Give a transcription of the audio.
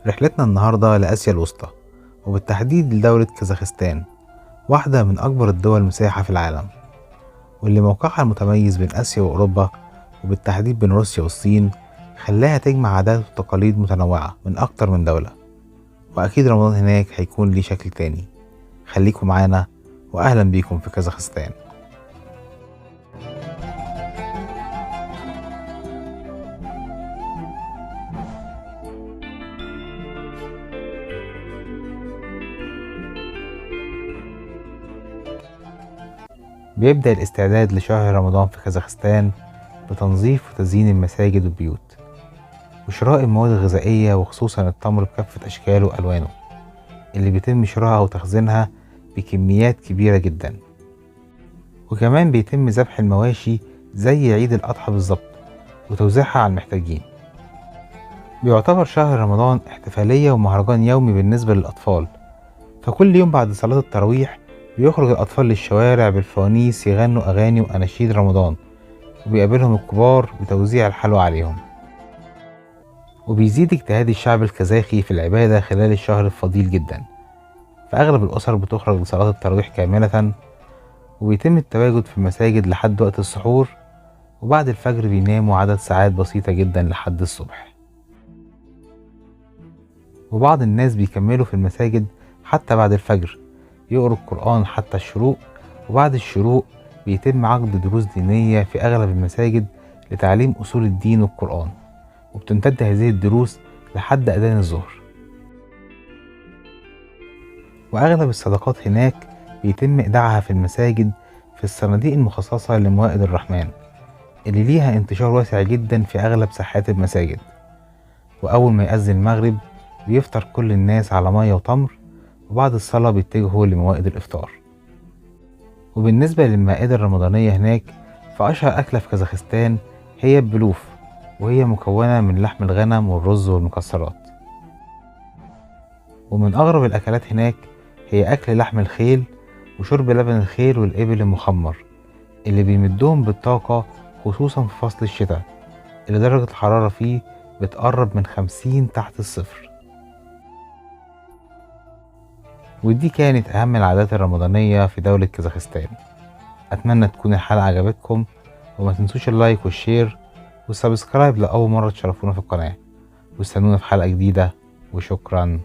رحلتنا النهاردة لآسيا الوسطى، وبالتحديد لدولة كازاخستان، واحدة من أكبر الدول مساحة في العالم، واللي موقعها المتميز بين آسيا وأوروبا، وبالتحديد بين روسيا والصين، خلاها تجمع عادات وتقاليد متنوعة من أكتر من دولة. وأكيد رمضان هناك هيكون ليه شكل تاني. خليكم معانا وأهلا بيكم في كازاخستان. بيبدأ الاستعداد لشهر رمضان في كازاخستان بتنظيف وتزيين المساجد والبيوت، وشراء المواد الغذائية وخصوصا التمر بكافة أشكاله وألوانه اللي بيتم شرائها وتخزينها بكميات كبيرة جدا. وكمان بيتم ذبح المواشي زي عيد الأضحى بالظبط وتوزيعها على المحتاجين. بيعتبر شهر رمضان احتفالية ومهرجان يومي بالنسبة للأطفال، فكل يوم بعد صلاة التراويح بيخرج الأطفال للشوارع بالفوانيس يغنوا أغاني وأناشيد رمضان، وبيقابلهم الكبار بتوزيع الحلوى عليهم. وبيزيد اجتهاد الشعب الكازاخي في العبادة خلال الشهر الفضيل جدا، فأغلب الأسر بتخرج لصلاة التراويح كاملة، وبيتم التواجد في المساجد لحد وقت السحور، وبعد الفجر بيناموا عدد ساعات بسيطة جدا لحد الصبح. وبعض الناس بيكملوا في المساجد حتى بعد الفجر، يقروا القرآن حتى الشروق، وبعد الشروق بيتم عقد دروس دينية في أغلب المساجد لتعليم أصول الدين والقرآن، وبتمتد هذه الدروس لحد أذان الظهر. وأغلب الصدقات هناك بيتم إيداعها في المساجد في الصناديق المخصصة لموائد الرحمن اللي ليها انتشار واسع جدا في أغلب ساحات المساجد. وأول ما يأذن المغرب بيفطر كل الناس على مية وتمر، وبعد الصلاة بيتجهوا لموائد الإفطار. وبالنسبة للمائدة الرمضانية هناك، فأشهر أكلة في كازاخستان هي البلوف، وهي مكونة من لحم الغنم والرز والمكسرات. ومن أغرب الأكلات هناك هي أكل لحم الخيل وشرب لبن الخيل والإبل المخمر اللي بيمدهم بالطاقة، خصوصا في فصل الشتاء اللي درجة الحرارة فيه بتقرب من 50 تحت الصفر. ودي كانت أهم العادات الرمضانية في دولة كازاخستان. أتمنى تكون الحلقة عجبتكم، وما تنسوش ال like وال share وال subscribe لأول مرة تشرفونا في القناة، واستنونا في حلقة جديدة، وشكرا.